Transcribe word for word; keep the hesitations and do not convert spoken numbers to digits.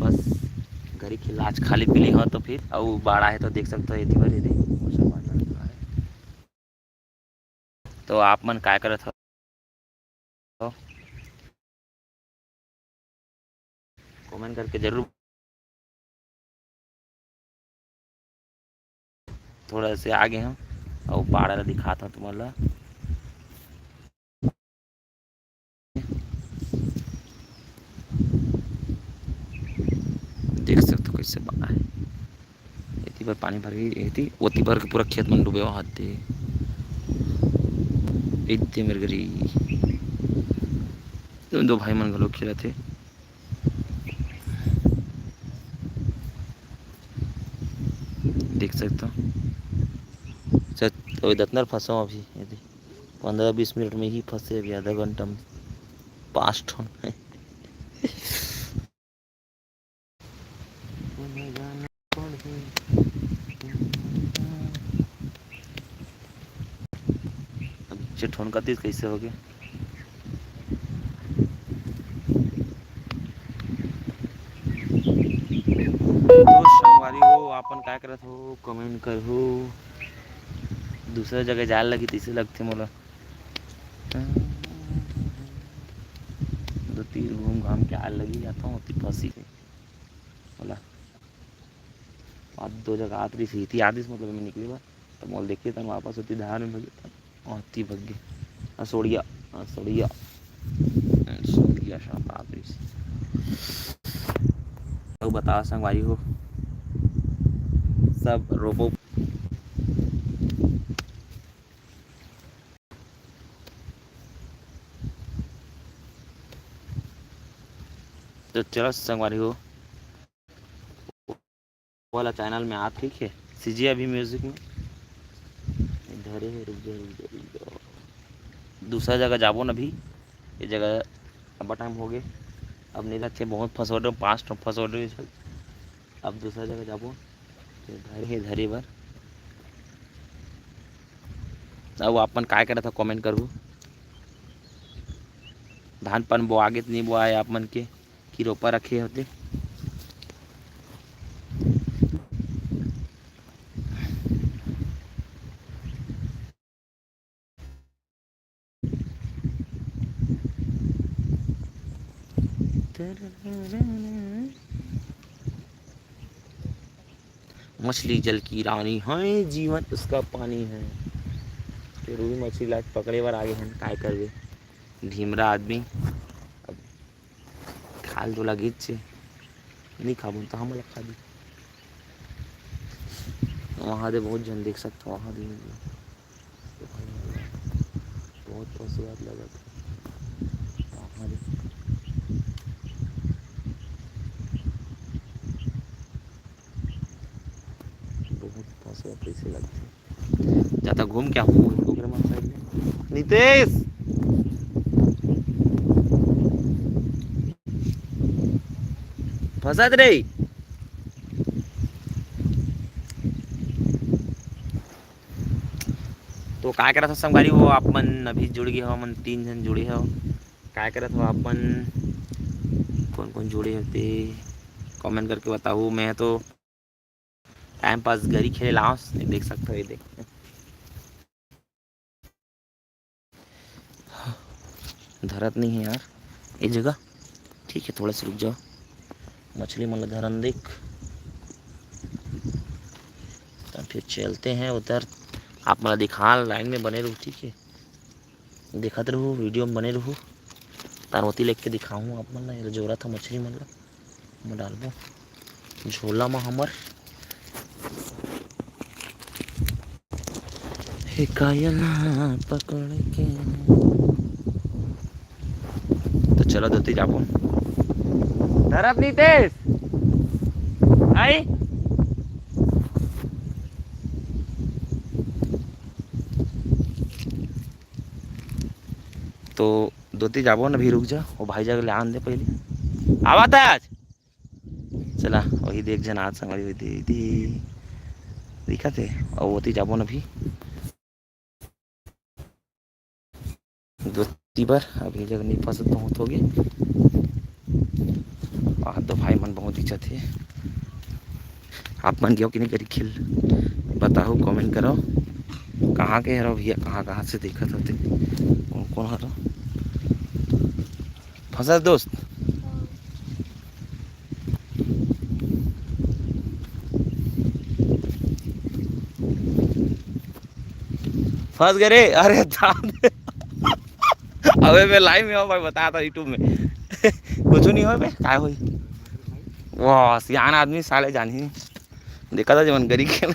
बस घरी के लाच खाली पीली हो तो फिर अउ बाड़ा हे तो देख सकते हो, एती बर एती मौसम बादल है। तो आप मन काय करत हो? कमेंट करके जरूर। थोड़ा से आगे हम अउ बाड़ा ला दिखात हूँ तुमन ला। देख सकते हो कैसे बाड़ा है। एती बर पानी भर गई, एती ओती बर के पूरा खेत मन डूबे वहाँ ते। एती मेरे घरी दो भाई मन घलो खेलत हे। देख सकते हो। सच, ओए दतनर फंसा अभी, एती पंद्रह बीस मिनट में ही फंसे अभी, आधा घंटा में पाँच ठन। अब जे ठोनका तीस कैसे हो गया? तो संगवारी हो, आपन काय करत हो, कमेंट करहु। दूसरा जगह जाए लगी तैसे लगथे मोला। दो तीर घूम घाम के आए लगी, जाता हूँ ओती फंसी के। बोला, अब दो जगह आत रही थी, आदिस मतलब मैं निकली बा, तो मोल देखिए तन वापस होती धार में भगे, आती भगे। असोड़िया, असोड़िया, असोड़िया शाम आत रही थी। तो बताओ संगवारी हो, सब रोपो। तो चलो संगवारी हो, वाला चैनल में आप, ठीक है, सीजी अभी म्यूजिक में धरे है, रुक जा, रुक जा, रुक जा। दूसरा जगह जाबो न अभी, ये जगह अब टाइम हो गए, अब नहीं अच्छे बहुत फंस हो रहे, पाँच ठो फंस हो रहे। अब दूसरा जगह जाबो, ये धरे है, धरे बर। अब आप मन काय करत हो, कमेंट करहु। धान पान बोआगे त नहीं बोआए आप मन के, कि रोपा रखे होते? मछली जल की रानी है, जीवन उसका पानी है। तो रूही मछली ला पकड़े बर आगे हन, काय करबे, ढीमरा आदमी। अब खाल तो लगिच हे, नहीं खाबो तो हमला खा दी। वहाँ दे बहुत झन देख सकथो, वहाँ दे बहुत पशुआत लगत हे। वहाँ दे बहुत पशुआत कैसे लगथे। जाता घूम के आहूँ, ओकरे मन साइड में। नितेश! फंसत रे। तो काय करत हो संगवारी हो, आप मन अभी जुड़ गए हो, मन तीन झन जुड़े हो, काय करत हो आप मन, कौन कौन जुड़े हो ते कमेंट करके बताओ। मैं तो टाइम पास गरी खेले लाओ, देख सकते हो, ये देख। धरत नहीं है यार ये जगह। ठीक है, थोड़ा सा रुक जाओ, मछली मन ला धरन देख, तो फिर चलते हैं उधर। आप मन ला दिखा, लाइन में बने रहो, ठीक है, देखत रहो, वीडियो में बने रहो। तारवती लेके दिखाऊँ आप मन ला, ये जोरा था मछली मन ला। मैं डालबो झोला में हमर। हे कायल पकड़ के। तो चलो दोती जाबो। धरत नितेश। आई। तो दोती जाबो न, अभी रुक जा, वो भाई जगह ले आन दे पहले। आवा था आज। चला, वही देख जन आज संगवारी, वही दे, दे, दिखत हे। और वोती जाबो न अभी। दोती बर, अभी जगह नहीं पसंद बहुत हो गए। वहाँ दो भाई मन बहुत इज्जत हे। आप मन गेव कि नहीं गरी खेल, बताओ, कमेंट करो। कहाँ के हरो भैया, कहाँ कहाँ से देखत होते, कौन कौन हरो? फंसा दोस्त। फंस गए रे। अरे दादा। अबे मैं लाइव में हूँ भाई, बता था यूट्यूब में। कुछ नहीं हो बे, काय होई? वाह, सियान आदमी साले जानी। देखा था जवन गरी खेल।